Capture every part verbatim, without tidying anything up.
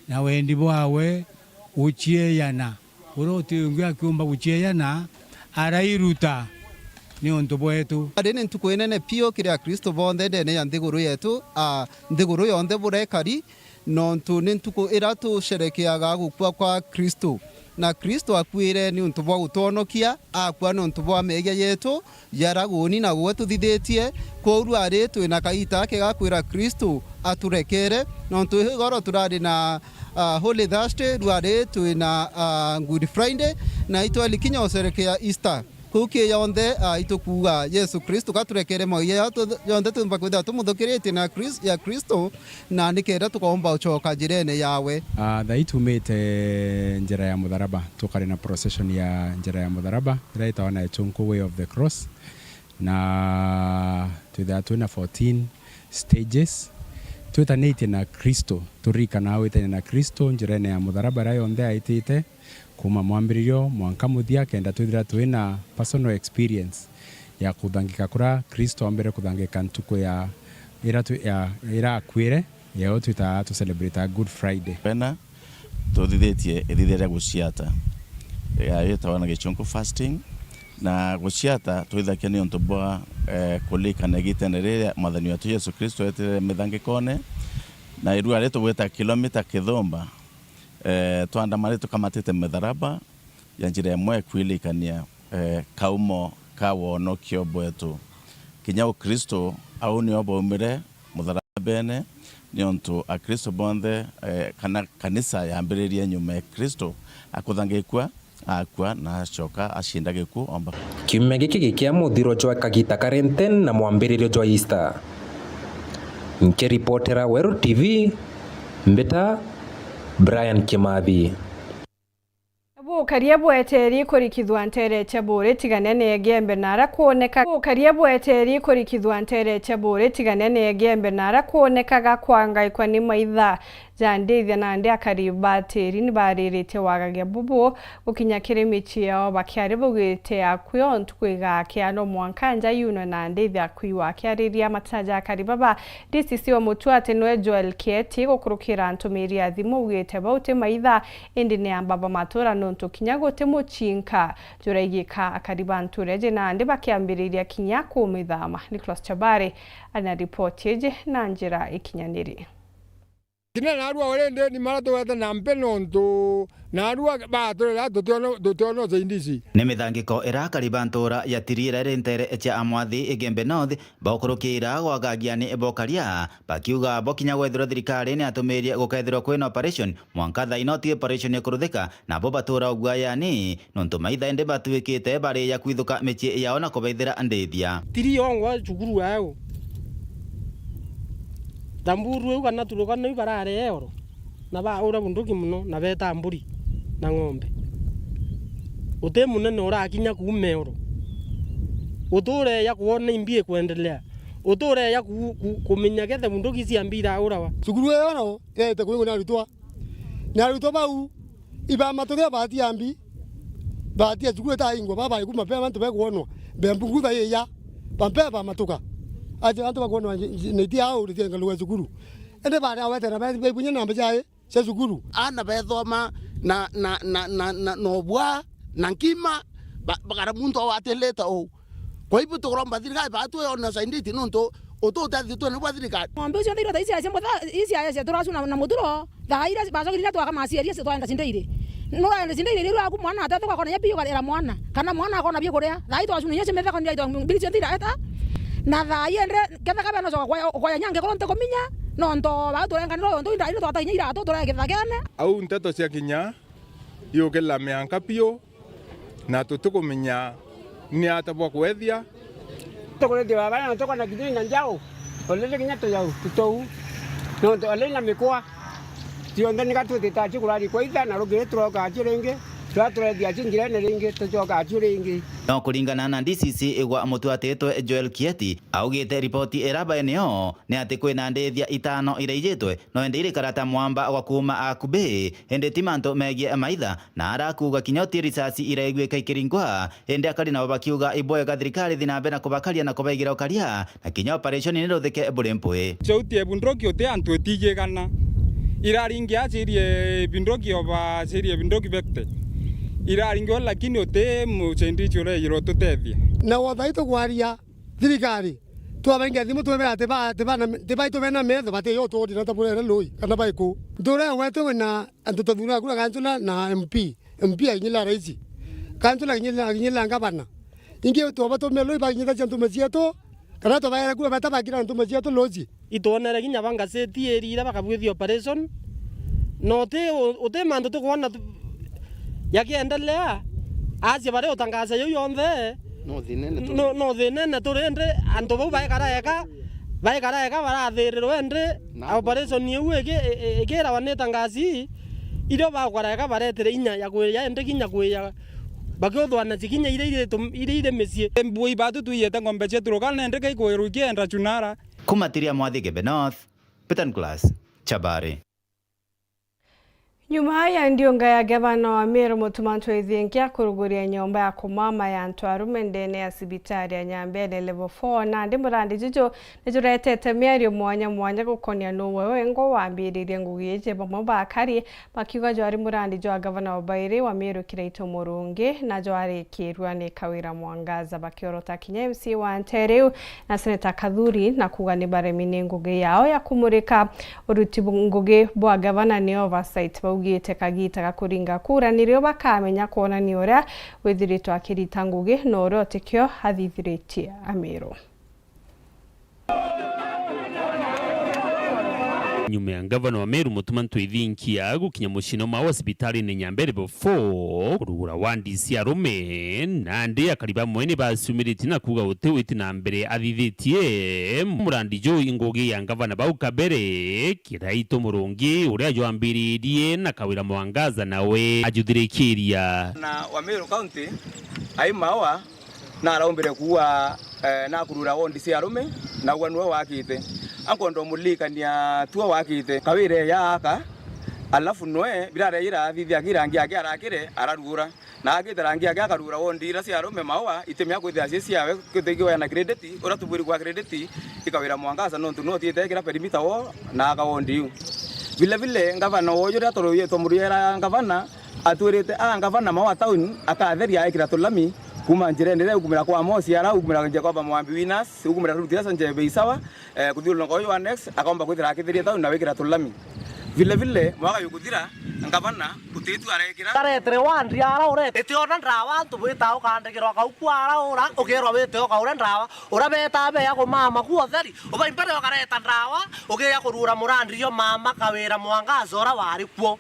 Na wendi bwawe gucieyana. Uria uti ungi akiumba gucieyana, arairuta niuntu bwetu. Ari ni ntuku inene piu kiri Akristo bonthe ndene ya nthiguru yetu, a, nthiguru yonthe burekari, nontu ni ntuku iria tucerekeaga gukua kwa Kristo. Na Kristo akuire niuntu bwa gutwonokia, akua niuntu bwa megia yetu, jaraguni na gwe tuthithitie. Kwou rwari twina kagiita gake ga kwira Kristo aturekere, nontu igoro turari na, ah, Holy Thursday, rwari twina, ah, Good Friday, na itweli kinya ucerekea Easter. Kwou ki yonthe, ah, itukuuga Yesu Kristo gaturekere mawia yatu yonthe tumba kwithira tumuthukiritie na Kris-, ya Kristo, na nikenda tukomba ucoka njirene yawe. Ah, thai tumite njira ya mutharaba, tukari na procession ya njira ya mutharaba, iria itawa na Echunku Way of the Cross, na twithaa twina fourteen stages, twitanitie na Kristo, turirikanaga gwitania na Kristo njirene ya mutharaba iria yonthe aitite, kuuma mwambiririo mwanka muthia, kenda twithira twina personal experience ya kuthangika kuria Kristo ombire kuthangika ntuku ya ira tu-, ya ira akuire, yao twitaga tu celebrate a Good Friday. Wena, tuthithitie ithithia ria guciata, ya yitawa na Gichunku fasting, na guciata twithakia ni untu bwa, eh, kulikana igitene riria Mwathani wetu Yesu Kristo etire mithangikone, na irua ri tugwita kilomita kithumba, eh, twandamari tukamatite mitharaba ya njira imwe kwilikania, eh, kaumo ka wonokio bwetu. Kinya Ukristo au nio baumire mutharabene, niuntu Akristo bonthe, eh, kana kanisa yambiririe nyuma ya Kristo akuthangikua, akua na acoka acinda gikuu omba. Kiumia giki gikia muthiro jwa kagita ka Lenten na mwambiririo jwa Easter. Nkiripotera Weru T V, mbita Brian Kimathi. Bukaria bweteri kurikithua ntere cia buri tigane na Igembe na ara kwoneka. Bukaria bweteri kurikithua ntere cia buri tigane na Igembe na ara kwonekaga kwangaikwa ni maitha ja ndithia, nandi akari ba tiri ni bariritie wagagia bubu gukinya kiri micii yao bakiari baugite akui o ntuku igakia no mwanka nja yunwe na ndithia akui. Akiariria mateta ja akari baba, D C C wa Mutua ati nwe Joel Kieti gukurukira ntumiri ya thimu augite bau ti maitha, indi ni amba ba matura nontu kinya guti mucinka juraigika akari ba nture je nandi bakiambiriria kinya kumithama. Nicholas Chabari ari na ripoti iji na njira ikinyaniri. Kinya narua already ni maratuwete na mpe nontu narua baturera tutiona, tutiona usaidizi. Ni mithangiko ira akari ba ntura ya Tiri ira iri ntere cia Amwathi, Igembe North, baukurukira gwagagia ni bokaria, bakiuga bo kinya gwethirwa thirikari ni atumirie gukethirwa kwina operation, mwanka thaino ti operation ikuruthika, nabo batura uguayani, nontu maitha indi batuikite bari ya kwithuka micii yao na kubaithira ndithia. Tiri yongwa cukuru yao. Tamburu iu kana turukana iu barare eoro, na baura bunduki mono, na beeta mburi na ng'ombe. Guti munene urakinya kuuma eoro. Guti ureeja kwona imbi ikwendelea. Guti ureeja ku-, ku-, kumenya kethe bunduki cia mbi iraurawa. Cukuru iyo no irete kuringwa ni arutwa. Na arutwa bau, ibamatukia bahati ya mbi, bahati ya cukuru itaingwa, baba iku mapema antu bekwonwa, mbe mbungu thaija, bampe bamatuka. Ati antu bakwonwa niti au ritia ngalu ya cukuru. Ende baria wetera be, be bunya namba jai cia cukuru. Ana bethoma na, na, na, na, na, na obwa, na nkima, ba-, bakara muntu awatilite uu. Kwa hivyo tukuromba thirikari batwe ona sainditi nontu utu utethitwe ni bwa thirikari. Ng'ombe icio nthirwa thaisi cia mutha-, iciacia turacu na, na muturo. Thaa iria bacokire iria twaka macieri icio twaenda cindeiri. Nuraenda cindeiri riu aku mwana atathuka akona inya biu ukarera mwana. Kana mwana akona biu kuria. Thaa ii twacu na inya cia metheko ndia itwa mbiri cio nthira eta. Na thaa ii endre ketha kabe no coka kwaya, kwaya nyange koro nte kuminya. Nonto bau turenganirwo yontu inda ino twata inya iratu turege thagene. Au nteto cia kinya iukila mianka biu. Na tutikumenya ni ata bwa kwethia. Tukurithia baba na tukona kinya ina njau, already kinya tuyau tutou, nontu already na mikwa cionthe ni gatwitite acio kurari kwa itha, na rukiri turoka acio ringi, turaturethia acio njirene ringi, tucoka acio ringi. No kuringana na D C C igwa mutu atitwe Joel Kieti, augite ripoti ira baeneo ni ati kwina ndithia itano iraijitwe, no indi irikara ta mwamba gwa kuuma akubi, indi ti mantu megie maitha, na arakuuga kinya uti risasi iraiguika ikiringwa, indi akari nabo bakiuga ibwega thirikari ithi na mbere na kubakaria na kubaigira ukaria, na kinya operation ni ruthike buri mpwi. Sauti ya bunduki uti antu itijigana. Iraringi acirie bindoki oba acirie bindoki fifty. Iraringi o, lakini uti mucendici ureejire ututethia. Na wothaitwe kwaria thirikari, twabaingia thimu twebera ati ba, ati bana, ati baitu bena metho bati yo tuurira ta burere lui kana baiku. Ntuura wetu wina antu tathuura kura kansula na M P, M P akinyila raisi, kansula akinyila, akinyila ngavana. Ingi twabatumia lui bakinyithacia ntume cietu, kana twabaera kura beta bakira ntume cietu luci. Itwonere kinya ba ngaseti iri iria bakabwithia operation, na uti, uti mantu tukwona tu-, yakiendelea, asia baria utangaza yau yonthe, no thinene turi. No, no thinene turi, indi antu bau baikara eka, baikara eka barathirirwe, indi na operation iu iki-, i-, i-, ikirawa ni tangazi, irio bakara eka baretire inya ya kwiya, indi kinya kwiya bakiuthwa na cikinya iria iri tum-, iria iri micii. Mbui batu twiyete ng'ombe cietu rukana, indi kaikwirwa ikienda Chunara. Kumatiria Mwathi Gebe North, Peter Nicholas, Chabari. Nyuma ya ndiunga ya gavana wa Meru Mutuma Ntwithinkia kuruguria nyomba ya kumama ya antu arume ndene ya cibitari ya Nyambene Level four, nandi murandi juju ni juretete miario mwanya mwanya gukonia nuwe wengwa wambiririe ngugi iji, bamwe bakari bakiuga jwari murandi jwa gavana wa bairi wa Meru Kiraitu Murungi na jwarikirua ni Kawira Mwangaza, bakiorota kinya M C A wa ntere iu na Seneta Kathuri na kuuga ni baremi ni ngugi yao ya kumurika uruti bu-, ngugi bwa gavana ni oversight. Baugite kagiita ga kuringa kura nirio bakamenya kwonania uria withiritwe akirita ngugi na uria utikio athithiritie Amiru. Nyuma ya ngavana wa Meru Mutuma Ntwithinkia gukinya muciine mwa wa cibitarine Nyambene Level four kurugura wandi cia arume, nandi akari bamwe ni baciumiritie na kuuga uti witi na mbere athithitie murandi juu ngugi ya ngavana bau kabere, Kiraitu Murungi uria jwambiririe na Kawira Mwangaza nawe ajuthirikiria. Na wa Meru County, ai maoa na araumbire kuua, eh, na kurura wondi cia arume, na ugwa nwe wakite. Ankwenda umulikania tuo wakite. Kawire ya aka, alafu nwe birare ira athithia akirangi ake arakire, ararugura. Na akite rangi ake akarugura wondi ira cia arume maoa, itimia kwithia cie ciawe, kwithia ikiwea na credit, uria tubwiri kwa credit, ikawira Mwangaza nontu no tiite ekira perimeter wall na aka wondi iu. Vile vile, ngavana woju ria turuye twamuriera ngavana, atwirite, a ngavana maoa town akatheria ekira tulami, kuma njirene iria ukumira kwa Mosi ara, ukumira Jacoba Mwambi Winas, ukumira Ruth Yasa Njebe Isawa, eh, kuthiururuka uyu wa next, akaomba kwithira akitheria town na wikira tulami. Vile vile, mwaka yukuthira, ngavana utitu arekira. Aretere wandi ara urete. Itiona ndawa, antu bwita ukandikirwa kau kwa ara ura, ukirwa wite ukaure ndawa. Ura beta beya kumama ku utheri, ubai mbere ukareta ndawa, ukiya kurura murandi yo mama Kawira Mwangaza ura wari kuo.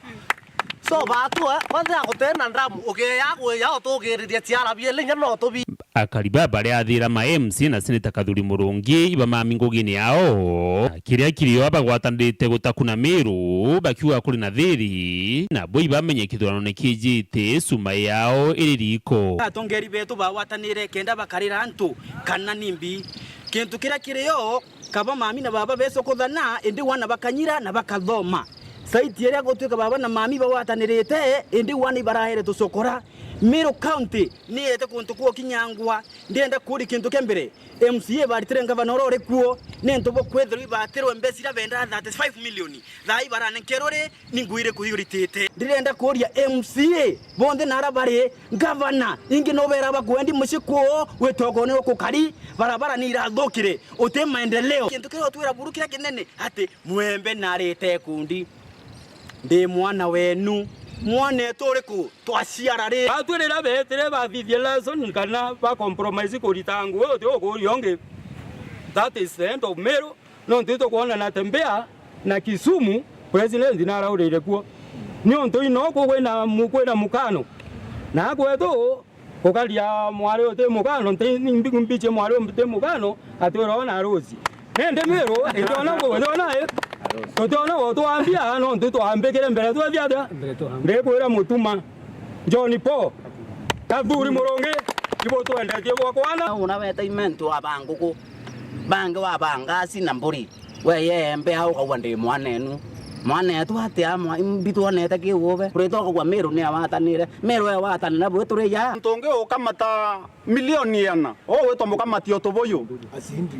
So, batue, kwanza ya gutena ndamu, ugeya kwiya utugiririe ciara biele inya no tubi. Akari baba baria athira ma M C A na Seneta Kathuri Murungi ibamami ngugine yao. Kiria kirio abagwatanirite gutakuna Miru, bakiuga kuri na thiri, nabo ibamenye kithurano ni kijite, cuma yao iri riko. Atongeri betu bagwatanire kenda bakarira antu kana nimbi. Kintu kiria kirio, kaba mami na baba becokothana, indi wana bakanyira na bakathoma. Saiti iria gutwika baba na mami bagwatanirite, indi wana ibaraere tucokora. Meru County ni yete kuntu kwokinyangwa. Ndienda kuria kintu kia mbere, M C A baritire ngavana uria uri kuo, ni ntu bwa kwithirwa ibatirwe mbeca iria bendaa thirty-five million. Thaa ibaranenkerwe ri, ni ngui iriku iuritite? Ndirenda kuria M C A bonthe na aria bari, ngavana, ingi nubera bakwendi mucii kwoo, witogone ukukari, barabara ni irathukire, uti maendeleo. Kintu kiria utwira buru kiria kinene, ati Mwembe narite ikundi. Ndi mwana wenu. Mwanetu uriku? Twaciara ri? Batwi riria betire bathithie lesson kana ba compromise kurita ngui, uti ukuria ungi. That is the end of Meru. Nontu itukwona Natembeya na Kisumu, president naraurire kuo. Niuntu ino ku kwina mu-, kwina mukano. Na kwetu, kukaria mwari uti mukano, nti, mbi-, mbichie mwari uti mukano, atwira ona arusi. Nindi Miru, itiona ku, itiona i. Tutiona gutwambia, nontu twambikire mbere twethia atia? Ndikwira Mutuma. John Paul. Kathuri Murungi, ibo twendetie gwa kwana. Una weta imentu abanguku. Bangi wabanga asi na mburi. We yembe au ukauga ndi mwanenu. Mwaneetu atia mwa-, imbi twonete kiu ube? Kuritoka kwa Meru ni awatanire. Meru ewatanira bwe turi ya. Muntu ungi ukamata milioni iana. O witwa mukamati o tubuyu.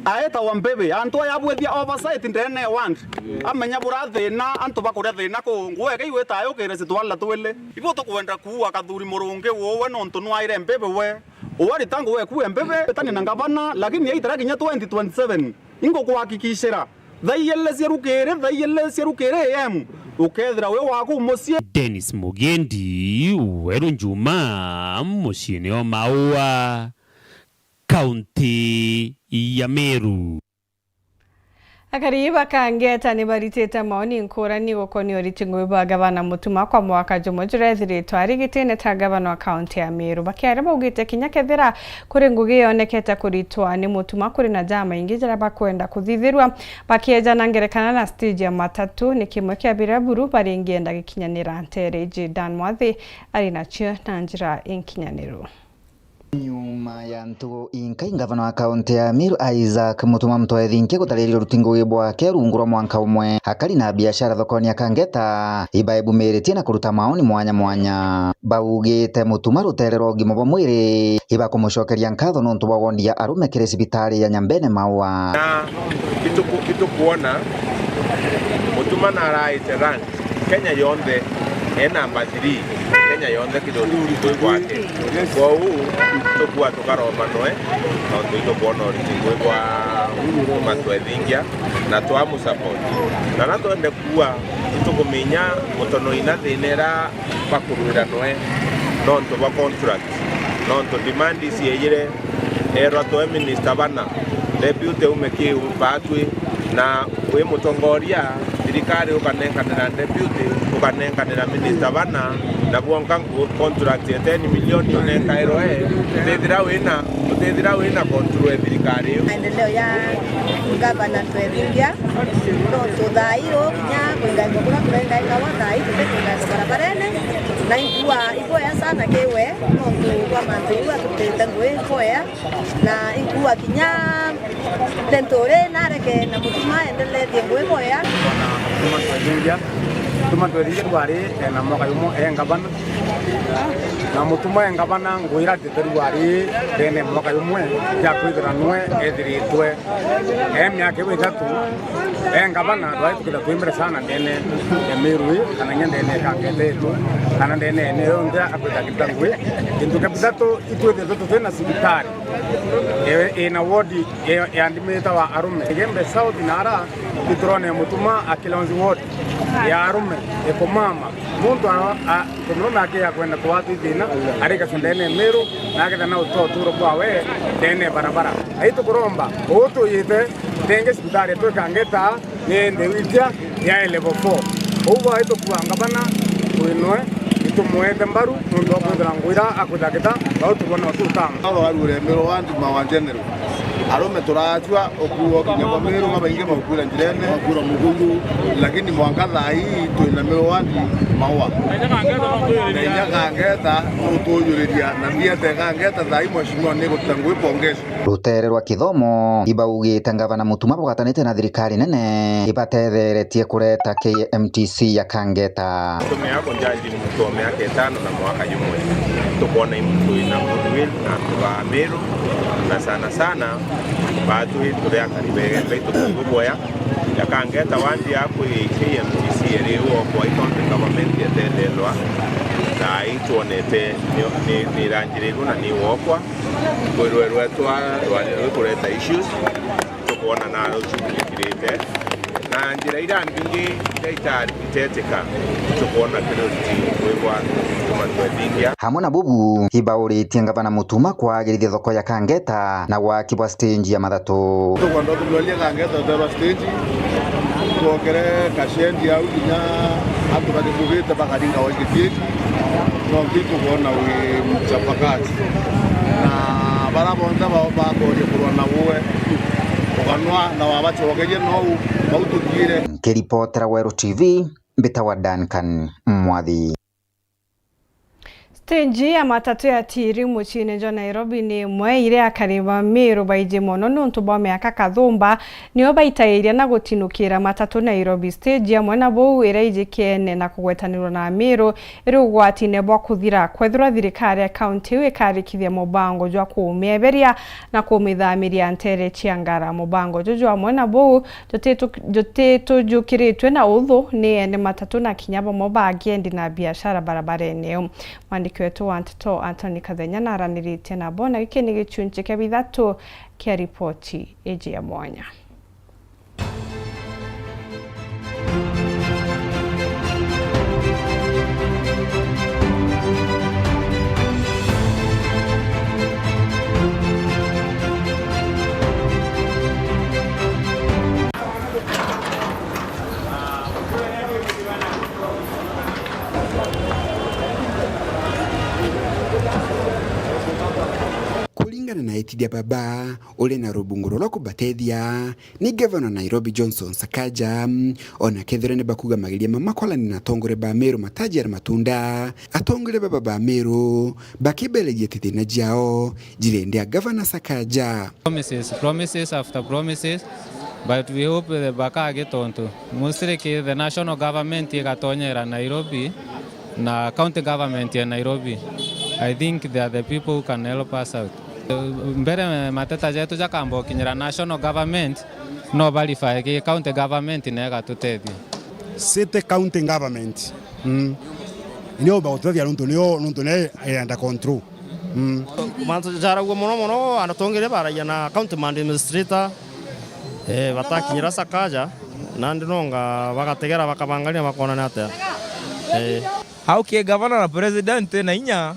Aetawa Mbibi. Antu aya abwithia oversight ndene ya ward. Amenya bura thina, antu bakuria thina ku. Nguu eke igwita ayukire citwala twili. Ibo tukwenda kuua kathuri murungi uwe nontu nwaire Mbibi we. Uwarita nguu ekue Mbibi, bitania na ngavana, lakini yaitara kinya twenty twenty-seven. Ingukuhakikishira, thaa igiri cia rukiri, thaa igiri cia rukiri A M, ukethira wi waku mucii. Dennis Mugendi, Weru Njuma, muciini o Maua, kaunti ya Meru. Akari ba Kangeta ni baritite maoni nkurani gukonia uriti ngui bwa gavana Mutuma kwa mwaka jumwe juria ethiritwe ari gitine ta gavana wa kaunti ya Meru. Bakiaria baugite kinya kethira kuri ngugi yonekete kuritwa ni Mutuma, kuri na jamaingi jaria bakwenda kuthithirua. Bakieja na ngerekano na stage ya matatu, ni kimwe kia biria buru baringienda gikinyanira ntere iji. Dan Mwathi ari nacio na njira inkinyaniru. Nyuma ya ntugu inkai, ngavana wa kaunti ya Meru Isaac Mutuma Mutwethinkia gutariria uruti ngugi bwake rungu rwa mwanka umwe, akari na biashara thokoni ya Kangeta ibaebumiritie na kuruta maoni mwanya mwanya. Baugite Mutuma rutere rwa ugima bwa mwiri ibakumucokeria nkatho nontu bwa wondi ya arume kiri cibitari ya Nyambene Maua. Na ituku-, itukuona Mutuma naraite run Kenya yonthe e namba three, Kenya yonthe kiri uriti ngui gwake. Kwou tukua tukaromba noe, nontu itukwona uriti ngui bwa Mutuma Twethingia, na twamusupport. Na na twende kuua, itukuminya mutono ina thina ira bakurwira noe, nontu bwa contract, nontu demand iciejire. Erwa toe minister bana, deputy ume kiu baatwi, na wi mutongoria, thirikari ukanenkanira deputy, ukanenkanira minister bana, na gwonka ngu-, contract ya ten million unenkairwe, utethira wina, utethira wina control ya thirikari iu. Maendeleo ya gavana Twethingia, nontu thaa ii kinya kwingairwa kuria kurengairwa thaa ii, tuti kwingairwa barabarene, na inkua iboya sana kiwe, nontu bwa mantu iu atutite ngui iboya. Na inkuua kinya Linturi nareke na Mutuma endelethie ngui boya. Mutuma Twethingia, Mutuma Twethingia rwari ena mwaka jumwe e ngavana. Na Mutuma e ngavana, ngui ira nteteru ari ndene mwaka jumwe ja kwithira nwe ethiritwe e miaka iu ithatu e ngavana, rwari tukitha twi mbere sana ndene ya Meru ii, kana kinya ndene ya Kangeta yetu, kana ndene ya eneo yonthe akwitha akirita ngui. Kintu kia bithatu, itwithirwe tuti na cibitari e, ina wodi e, ya ndimita wa arume. Igembe South na ara iturone Mutuma akilaunch wodi ya arume ikumama. Muntu ara, a, murume akiya kwenda kuwatwi thina, arikaswa ndene Meru, na aketha na utoa uturo bwawe ndene barabara. Ai tukuromba, uu tuyite tenge cibitari twi Kangeta, ni ntheu itia ya level four. Uu bwai tukua ngavana twinoe, itumwete mbaru nontu wa kwithira ngwira akwithagita bau tubona ututama. Aba barure Meru wandi mawa general. Arume turacua ukuo kinya kwa Meru, babaingi bagukuira njirene, lakini mwanka thaa ii twina Meru wandi maua. Na inya Kangeta nutuyuriria na thiete Kangeta thaa ii mheshimiwa ni guruta ngui pongezi. Rutere rwa kithomo, ibaugite ngavana Mutuma bugwatanite na thirikari nene ibatetheretie kureta K M T C ya Kangeta. Tumea kunjaji muntu wa miaka itano na mwaka jumwe. Tukwona i muntu wina goodwill na antu ba Meru, na sana sana baatwi turi akari begembe itukuigua boya ya Kangeta wandi akwi K M T C iri uokwa i county government yetethelwa, na itwonete ni, ni, ni iranjirirwe na ni wokwa. Kwirwe rwetwa rwari rwikureta issues, tukwona na rushughulikirite na njira ira mbingi iria itari itetika, tukwona kiri uriti wigwa Mutuma Twethingia. Hamwe na bubu, ibauritie ngavana Mutuma kwagirithia thoko ya Kangeta na waki bwa stage ya mathatu. Tukwenda kuthooria Kangeta uterwa stage, twongere kashendi au kinya antu bathithugite bakaringa waigithieti. Nontu itukwona wi mchapakazi. Na bara bonthe ba-, bakoria kurwa na uwe, ukanwa na wabacokerie nou bau tuthiire. Nkiripotera Weru T V, mbitawa Duncan Mwathi. Stage ya matatu ya Tea Room muciine jwa Nairobi ni imwe iria akari ba Meru baiji mono niuntu bwa miaka kathumba nio baitairia na gutinukira matatu Nairobi stage. Amwe na buu, iria iji kiene na kugwetanirwa na Meru iri ugwatine bwa kuthira. Kwethirwa thirikari ya kaunti iu ikarikithia mubango jwa kumieberia na kumithamiria nteere cia Ngara, mubango juju amwe na buu jutitujukiritwe na uthu ni ene matatu na kinya bamwe ba agendi na biashara barabarene iu. Mwandiki wetu wa nteto Anthony Kathenya naraniritie nabo, na giki ni gichunchi kia bithatu kia ripoti iji ya mwanya. Kuringana na etithia baba, uri na rubungu rwa kubatethia ni ngavana wa Nairobi Johnson Sakaja. Ona kethira ni bakuga mageria ma makolani na atongoria ba Meru matajiara matunda, atongoria baba ba Meru bakibeleria ti thina jiao jirende a gavana Sakaja. Promises, promises after promises, but we hope the bakage tontu mostly ki the national government igatonyera Nairobi na county government ya Nairobi. I think they are the people who can help us out. Mbere mateta jetu jakamba gukinyira national government, no verify ki county government na igatutethia. City county government, mm, nio bagutethia nuntu nio, nuntu nio irenda control. Mm. Mantu jaragua mono mono, andu tongire baragia na county administrator, eh, batakinyira Sakaja, nandi nonga bagategera bakabangania bakona ni atia. Eh. Au ki gavana na president na inya,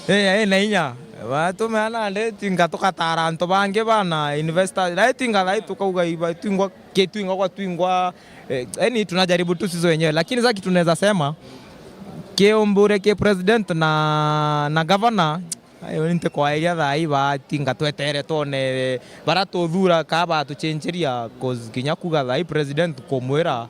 eh, eh, na inya. Batume nandi twinga tukatara antu bangi bana investor. Rai twinga, rai tukauga iba, twingwa ki twingwa gwa twingwa, eh, yani tunajaribu tu sisi wenyewe, lakini sasa kitu naweza sema, kiumbure ki president na, na governor, ayo ni ntikwairia thaa ii batinga twetere twone bara tuthura ka batuchencheria, 'cause kinya kuga thaa ii president kumwira,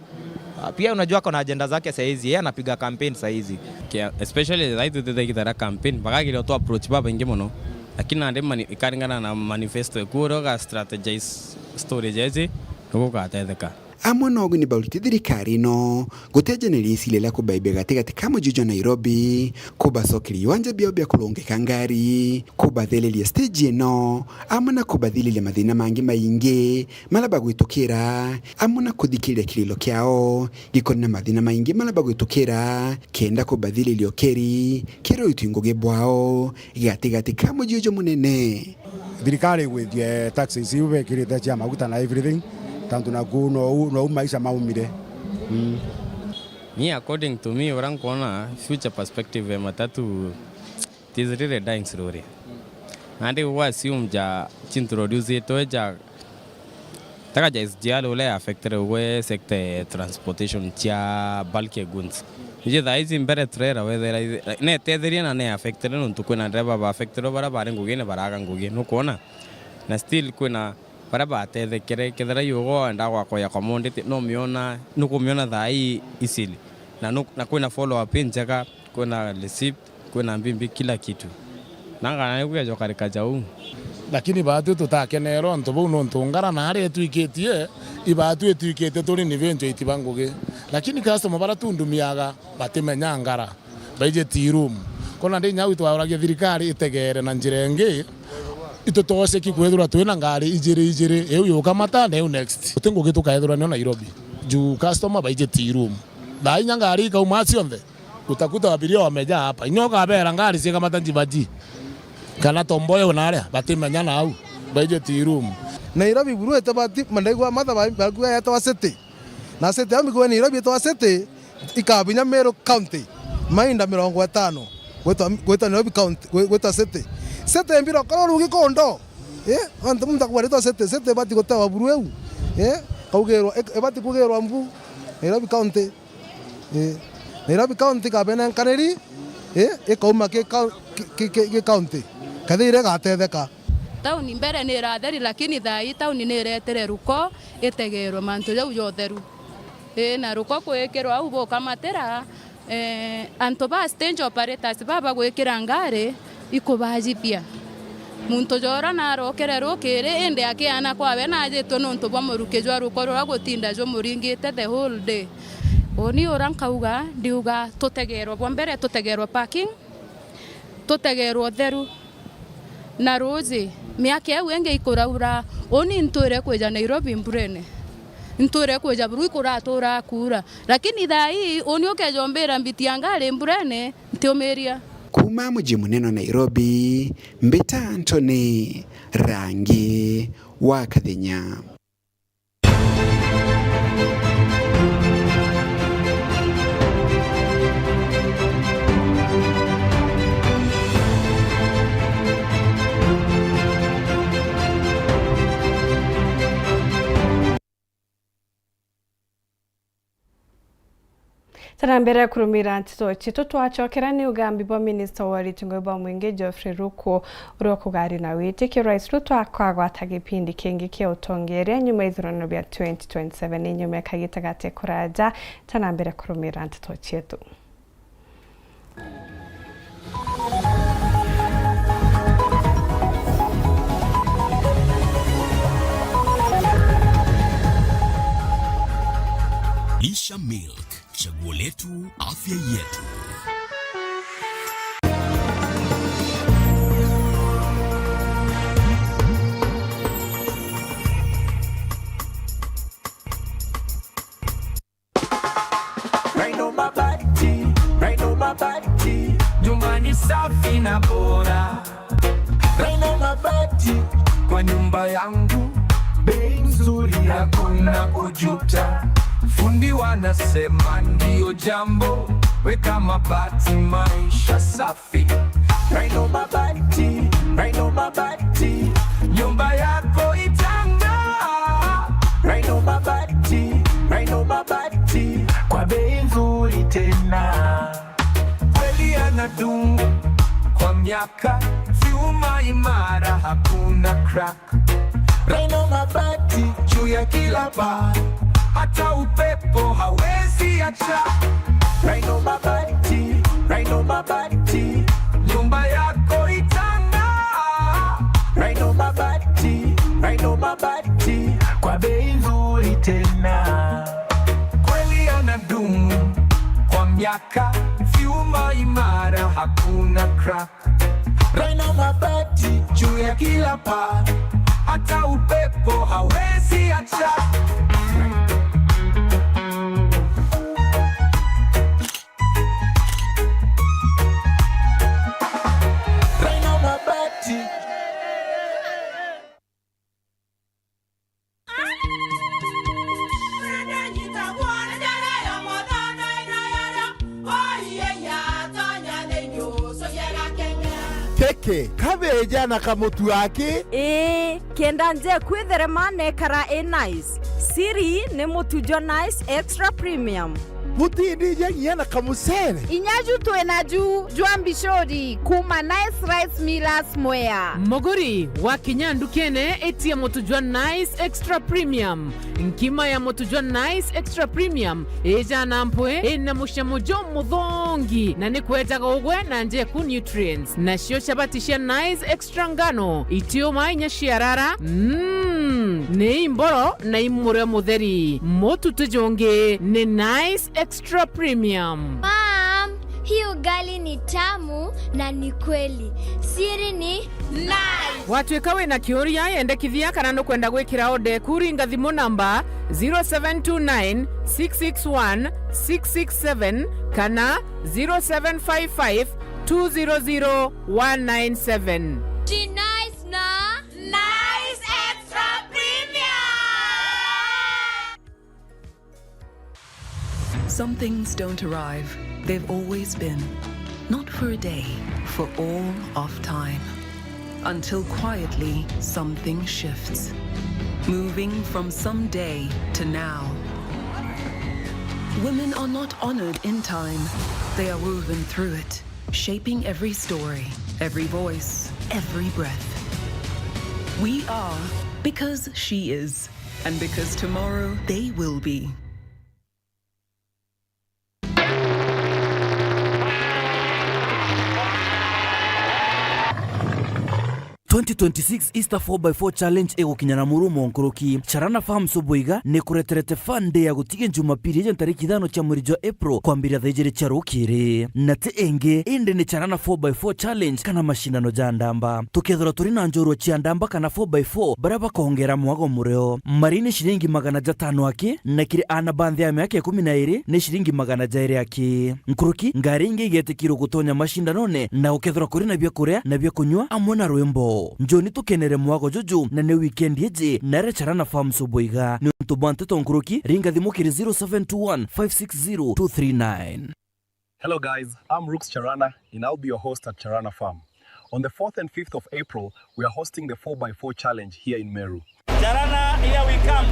ah, pia unajua ako na agenda zake saizi, yeye anapiga campaign saizi. Kia, especially thaa ii tutete gitara campaign, bagagiria tu approach babaingi mono, lakini nandi mani-, ikaringana na manifesto eku uria uga strategize story jeje, nugugatetheka. Amwe na uguni baurite thirikari ino gutejaniriria iciria ria kubaibia gatigati ka muji jwa Nairobi, kubacokeria iwanja biao bia kurungika ngari, kubathiriria stage ino, amwe na kubathiriria mathina mangi maingi maria bagwitukira, amwe na kuthikiriria kiriro kiao gikoni na mathina maingi maria bagwitukira, kenda kubathiriria ukeri kiri uitwi ngugi bwao gatigati ka muji uju munene. Thirikari igwithie taxes iu bekirite cia maguta na everything, tantu naku nou, nou maisha maumire. Mm. Me, according to me, uria nkwona future perspective ya matatu, it is really dying slowly. Nandi gwa assume ja chintroducitwe ja taka ja S G R uria affected gwe sector ya transportation cia bulky goods. Iji thaa ici mbere trailer wethera netetherie na ne affected nontu kwina driver ba affected baria bari ngugine baraga ngugi, nukwona? Na still kwina baria batethekere, kethira yugo wenda gwakwa ya commodity, no miona, nukumiona thaa ii easily. Na nu-, na kwina follow up injega, kwina receipt, kwina mbimbi kila kitu. Na ngana ni kwejoka rikaja uu. Lakini baatwi tutakeneerwa untu buu, nontu ngara na aria itwikitie, ibaatwi itwikitie turi ni venture itiba ngugi. Lakini customer baria tundumiaga batimenya ngara, baiji tea room. Kona ndi inya au itwauragia thirikari itegeere na njira ingi, itutoceki kwithirwa twina ngari ijiri ijiri, iu yukamata na iu next. Guti ngugi tukaithirwa nio Nairobi, juu customer baiji tea room. Thaa inya ngari ikauma cionthe. Utakuta abiria wamejaa hapa. Inya ukabeera ngari cikamata njibaji. Kana tomboya unaria, batimenya nau. Baije tea room. Nairobi buru itebati, mandaigua matha ba, bakuga yetwa city. Na city, ambi kuwe Nairobi itwa city, ikabinya Meru County. Mainda mirongo itano. Gwitwa, gwitwa Nairobi County, gwi-, gwitwa city. City mbira koro rugi kondo. Eh, antu muntu akubaritwa city, city ibati gutewa buru iu. Eh, kaugirwa, ib-, ibati kugirwa mbu Nairobi County. Eh, Nairobi County kabenenkaniri, eh, ikauma ki kau-, ki, ki, ki, ki county. Kathiire igatetheka. Tauni mbere ni iratheri, lakini thaa ii tauni ni iretere ruko itegerwe mantu jau ja utheru. Ii, na ruko kwikirwa au bukamatira, Eh, antu ba stage operators baba gwikira ngari ikubajithia. Muntu jora narokere rukiri, indi akiana kwawe najitwe nontu bwa muruki jwa ruko ruria gutinda jumuringite the whole day. Uni ura nkauga, ndiuga tutegerwe bwa mbere, tutegerwe parking, tutegerwe utheru. Na ruuji, miaka iu ingi ikuraura, uni ntwire kwija Nairobi mburene. Ntwire kwija buru ikuratura kuura. Lakini thaa ii, uni ukeja umbira mbitia ngari mburene, ntiumiria. Kuuma muji munene wa Nairobi, mbita Anthony Rangi wa Kathenya. Tana mbere kurumira nteto cietu, twacokera ni ugambi bwa minista wa uriti ngugi bwa mwingi Geoffrey Ruku, uria ukugari na witikio Rais Ruto akagwata gipindi kingi kia utongeria nyuma ya ithurano bia twenty twenty-seven, ni nyuma ya kagita gati kuraja. Tana mbere kurumira nteto cietu. Lisha Milk, chaguo letu, afya yetu. Rhino Mabati, Rhino Mabati, nyumba ni safi na bora. Rhino Mabati, kwa nyumba yangu, bei nzuri, hakuna kujuta. Fundi wanasema ndio jambo, weka mabati, maisha safi. Rhino Mabati, Rhino Mabati, nyumba yako itang'aa. Rhino Mabati, Rhino Mabati, kwa bei nzuri tena. Kweli yanadumu kwa miaka, vyuma imara, hakuna crack. Rhino Mabati juu ya kila paa, hata upepo hawezi acha. Rhino Mabati, Rhino Mabati, nyumba yako itang'aa. Rhino Mabati, Rhino Mabati, kwa bei nzuri tena. Kweli yanadumu kwa miaka, vyuma imara, hakuna crack. Rhino Mabati juu ya kila paa, hata upepo hawezi acha. Rhino Mabati. Teke, kabeja na kamutu aki. Ii, kenda nje kwitherema nekara i nice. Siri ni mutu jwa Nice Extra Premium. Butindija nginya na kamucere. Inya ju twi naju jwa mbicuri kuuma Nice Rice Millers Mwea. Muguri, wakinya ndukene, itia mutu jwa Nice Extra Premium. Nkima ya mutu jwa Nice Extra Premium ijaa na mpwi, ina mucamo jumuthongi, na ni kwejaga ugwe na njeku nutrients. Nacio chabati cia Nice Extra ngano, itiuma inya ciarara, mm, ni imboro na imurio mutheri. Mutu ti jungi, ni Nice Extra Premium. Mom, hii ugali ni tamu na ni kweli. Siri ni Nice. Watwika wina kiuria, yendekithia kana nukwenda gwikira order eku, ringa thimu namba zero seven two nine, six six one, six six seven kana zero seven five five, two zero zero, one nine seven. Ji Nice na Nice Extra Premium. Some things don't arrive, they've always been. Not for a day, for all of time. Until quietly, something shifts. Moving from someday to now. Women are not honored in time, they are woven through it, shaping every story, every voice, every breath. We are because she is, and because tomorrow they will be. Twenty twenty-six Easter four by four Challenge igukinya na murumo nkuruki. Charana Farms Buiga ni kureterete fun day ya gutigia Jumapili iji ntariki ithano cia mweri jwa April kwambiria thaa ijiri cia rukiri. Na ti ingi, indi ni Charana four by four Challenge kana mashindano ja ndamba. Tukethirwa turi na njorua cia ndamba kana four by four, baria bakongera mwago murio. Mari ni ciringi magana jatano aki, na kiri aana ba nthi ya miaka ikumi na iri ni ciringi magana jairi aki. Nkuruki, ngari ingi igetikirwe gutonya mashindanone, na gukethirwa kuri na biakuria na biakunyua amwe na rwimbo. Njoni tukenere mwago juju, na ni weekend iji, na ria Charana Farms Buiga. Niuntu bwa nteto nkuruki, ringa thimu kiri zero seven two one five six zero two three nine. Hello guys, I'm Rooks Charana and I'll be your host at Charana Farm. On the fourth and fifth of April, we are hosting the four by four challenge here in Meru. Charana, here we come.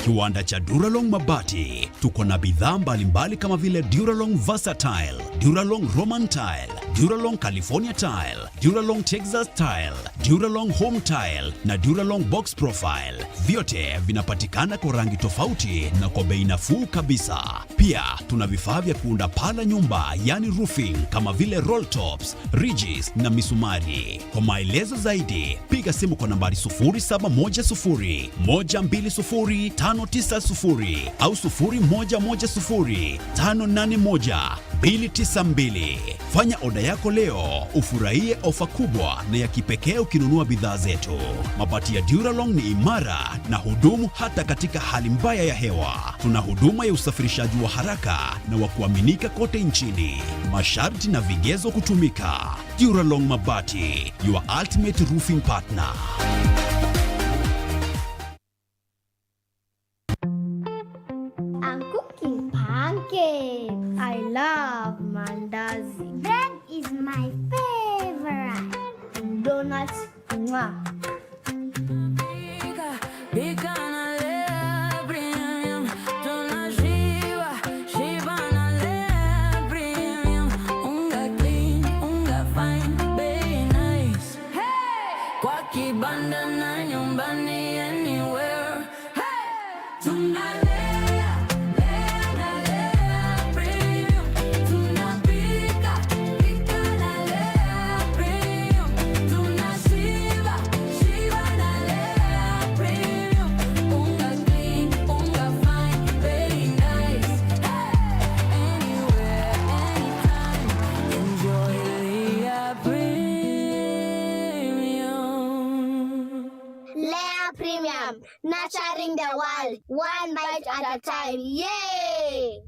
Kiwanda cha Duralong Mabati. Tuko na bidhaa mbalimbali kama vile Duralong Versatile, Duralong Roman Tile, Duralong California Tile, Duralong Texas Tile, Duralong Home Tile na Duralong Box Profile. Vyote vinapatikana kwa rangi tofauti na kwa bei nafuu kabisa. Pia tuna vifaa vya kuunda paa la nyumba, yani roofing, kama vile roll tops, ridges na misumari. Kwa maelezo zaidi, piga simu kwa nambari sufuri saba moja sufuri, moja mbili sufuri, tano tisa sufuri au sufuri moja moja sufuri, tano nane moja, mbili tisa mbili. Fanya oda yako leo, ufurahie ofa kubwa na ya kipekee ukinunua bidhaa zetu. Mabati ya Duralong ni imara na hudumu hata katika hali mbaya ya hewa. Tuna huduma ya usafirishaji wa haraka na wa kuaminika kote nchini. Masharti na vigezo kutumika. Duralong Mabati, your ultimate roofing partner. I'm cooking pancakes. I love mandazi. Bread is my favorite. Donuts, mwah. Pika, pika na Lea Premium. Tunashiba, shiba na Lea Premium. Unga clean, unga fine, bei nice. Hey! Kwa kibanda na nyumbani, anywhere. Hey! Tunalea, lea na Lea Premium. Tunapika, pika na Lea Premium. Tunashiba, shiba na Lea Premium. Unga clean, unga fine, very nice. Hey! Anywhere, anytime. Enjoy Lea Premium. Lea Premium, nurturing the world, one bite at a time. Yay!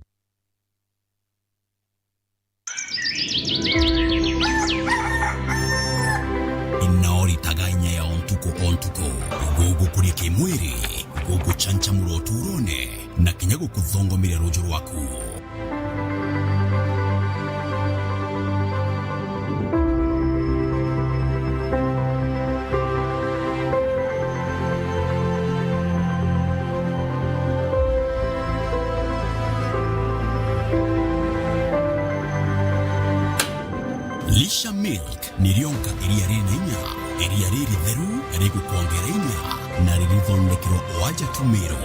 Inaoritaga inya ya o ntuku o ntuku, gugukuria kimwiri, guguchanchamura uturone, na kinya gukuthongomire ruju rwaku. Lisha Milk ni rionka iria riri na inya, iria riritheru, rigukwongera inya, na ririthondekerwa o aja tu Meru.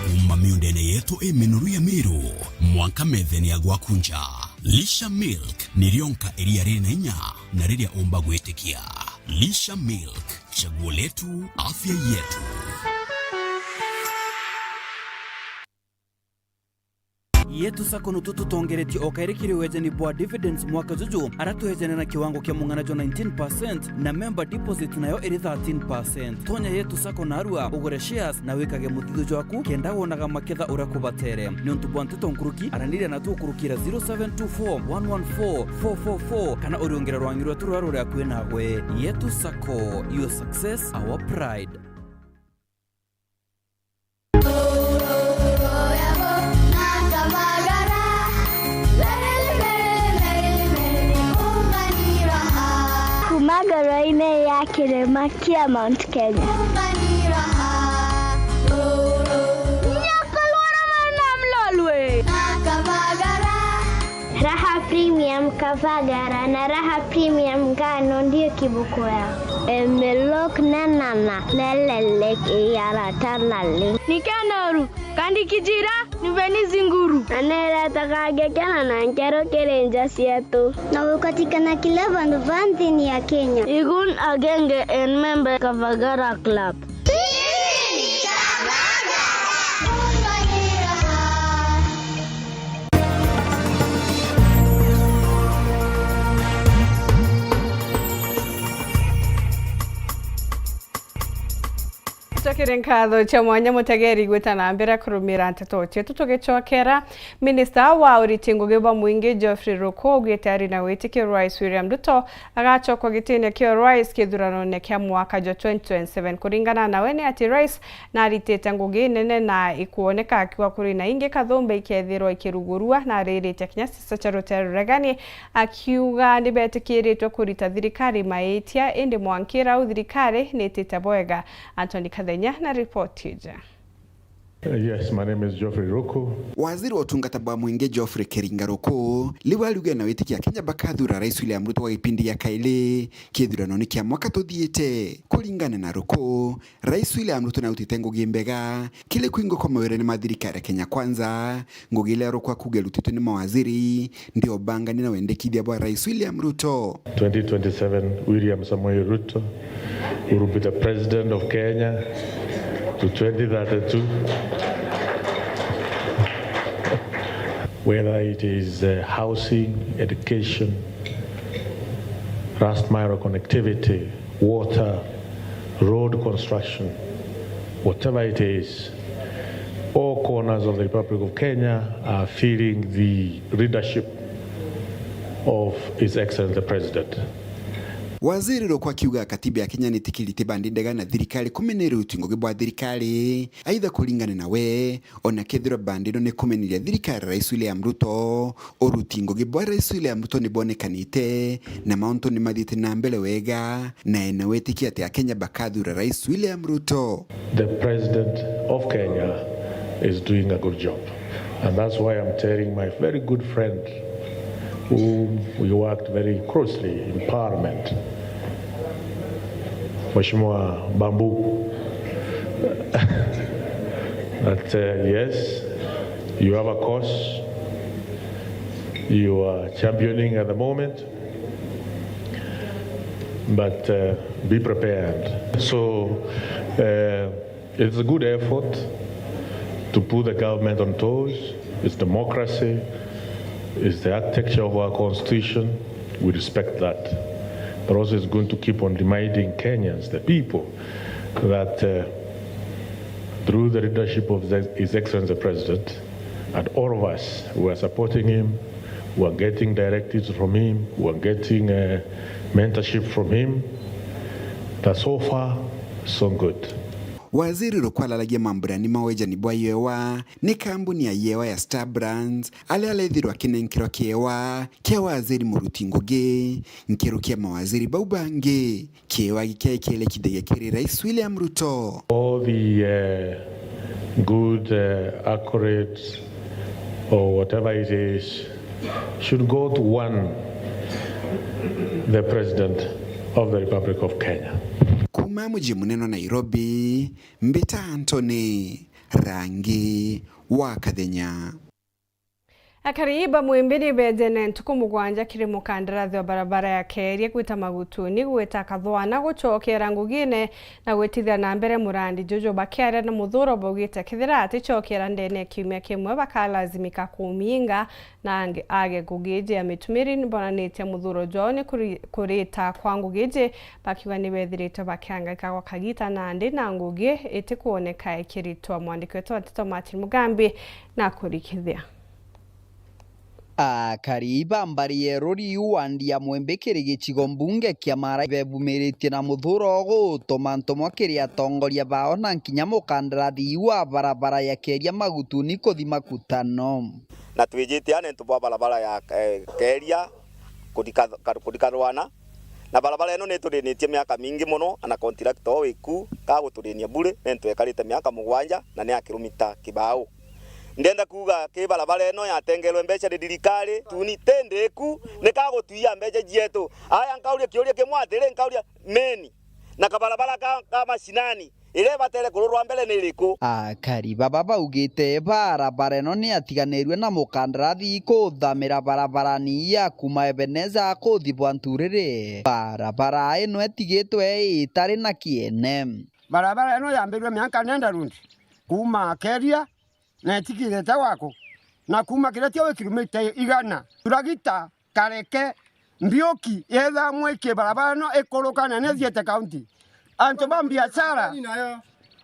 Kuuma miundene yetu i minoru ya Meru, mwanka methene ya gwaku nja. Lisha Milk ni rionka iria riri na inya na riria umba gwitikia. Lisha Milk, chaguo letu, afya yetu. Yetu Sacco nutu tutongeretie o kairi kiri wejani bwa dividends mwaka juju, ara twejane na kiwango kia mung'ana jwa nineteen percent, na member deposit nayo iri thirteen percent. Tonya Yetu Sacco narua, ugure shares na wikage muthithu jwaku, kenda wonaga maketha uria kubatere. Niuntu bwa nteto nkuruki, araniria natu ukurukira zero seven two four one one four four four four kana uriungire rwangi rwetu ruria ruri akui nagwe. Yetu Sacco, your success, our pride. Kuma ngoro-inĩ ya kĩrĩma kĩa Mount Kenya. Nyakorwo na mwana mlolwe. Raha Premium Kavagara na Raha Premium Ngano ndio kibuku yao. Emelok nenana nelelek iyaratanali. Nikenoru, kandi kijira, niveni zinguru. Aneletaga gekena na nkero kiri nja cietu. Na gukatikana kila vandu va nthini ya Kenya. Igun agenge en member Kavagara Club. Tucokere nkatho cia mwanya mutegeri gwita na mbere kurumira nteto cietu tugicokera. Minista wa uriti ngugi bwa mwingi Geoffrey Ruku augite ari na witikio Rais William Ruto agacokwa gitine kia Rais kithuranone kia mwaka jwa twenty twenty-seven. Kuringana nawe ni ati Rais naritite ngugi nene na ikwoneka akiuga kuri na ingi kathumba ikethirwa ikirugurua, na aririte kinya siasa cia rutere ruregani akiuga nibetikiritwe kurita thirikari maitia, indi mwankira au thirikari nitite bwega. Anthony Kathenya na ripoti iji. Yes, my name is Geoffrey Ruku. Waziri wa utungata bwa mwingi Geoffrey Keringa Ruku riu ariuge na witikia Kenya bakathura Rais William Ruto wa gipindi gia kairi kithuranone kia mwaka tuthiite. Kuringana na Ruku, Rais William Ruto nautite ngugi mbega kiri kwingwa kwa mawirone ma thirikari ya Kenya Kwanza, ngugi iria Ruku akuuga irutitwe ni mawaziri ndio bangania na wendekithia bwa Rais William Ruto. Twenty twenty-seven, William Samoei Ruto will be the president of Kenya to twenty thirty-two. Whether it is, uh, housing, education, last mile connectivity, water, road construction, whatever it is, all corners of the Republic of Kenya are feeling the leadership of His Excellency the President. Waziri Ruku akiuga katiba ya Kenya nitikirite bandi ndega na thirikari kumeneria uruti ngugi bwa thirikari, aitha kuringana nawe, ona kethirwa bandi ino ni kumeneria thirikari Rais William Ruto, uruti ngugi bwa Rais William Ruto ni bwonekanite, na mauntu ni mathiite na mbere wega, na ena witikia ati Akenya bakathura Rais William Ruto. The President of Kenya is doing a good job. And that's why I'm telling my very good friend, whom we worked very closely in Parliament, Mheshimiwa Bambu, that, uh, yes, you have a cause you are championing at the moment, but, uh, be prepared. So, uh, it's a good effort to put the government on toes. It's democracy. It's the architecture of our constitution. We respect that. But also, it's going to keep on reminding Kenyans, the people, that, uh, through the leadership of the, His Excellency the President, and all of us who are supporting him, who are getting directives from him, who are getting, uh, mentorship from him, that so far, so good. Waziri Ruku araragia mamburani ma wejani bwa iewa ni kambuni ya iewa ya Star Brands, aria arethirwa akinenkerwa kiewa kia waziri muruti ngugi nkeru kia mawaziri bau bangi. Kiewa giki kirekithagia kiri Rais William Ruto. All the, uh, good, uh, accolades or whatever it is should go to one, the President of the Republic of Kenya. Kuuma muji munene wa Nairobi, mbita Anthony Rangi wa Kathenya. Akari ba Mwimbi ni bejene ntuku mugwanja kiri mukandarathi wa barabara ya Keria gwita Magutuni, gwita Kathwana, gucokera ngugine na gwitithia na mbere murandi juju. Bakiaria na Muthuro baugite kethira aticokera ndene ya kiumia kimwe, bakalazimika kuminga na angi age ngugi iji ya mitumiri. Nibonanitie muthuro jwao ni kuri-, kurita kwa ngugi iji, bakiuga ni bethiritwe bakiangaika gwa kagita nandi na ngugi itikwoneka ikiritwa. Mwandiki wetu wa nteto Martin Mugambi na kurikithia. Akari ba mbari ya Erori wandi ya Mwembe kiri gicigo mbunge kia Mara bebumiritie na muthuro gutuma ntumwa kiri atongoria bao na nkinya mukandarathi wa barabara ya Keria Magutuni kuthi Makutano. Na twijite a nontu bwa barabara ya, eh, Keria kuthi Ka-, Ka-, kuthi Kathwana. Na barabara ino niturinitie miaka mingi mono, ana contractor o wiku ka guturinia bure, nontu ekarite miaka mugwanja na ni ya kilomita kibao. Ndenda kuuga ki barabara ino yatengerwe mbeca ni thirikari, tuni ti ndiku, ni ka gutwia mbeca cietu. Aya, nkauria kiuria kimwe atiri, nkauria meni na kabarabara ka, ka mashinani, iria ibatere kururwa mbere ni iriku? Akari baba baugite barabara ino ni yatiganirue na mukandarathi kuthamira barabarani ya kuma Ebeneza kuthi Bwanturiri. Barabara ino itigitwe itari na kiene. Barabara ino yambirwe miaka nenda rundi, kuuma Keria na itikirite gwakwa, na kuuma Kiretia wi kilomita igana. Turagita Kareke, Mbiuki, yetha mwiki barabara ino ikuruka na ni ithiite kaunti. Antu ba mbiacara,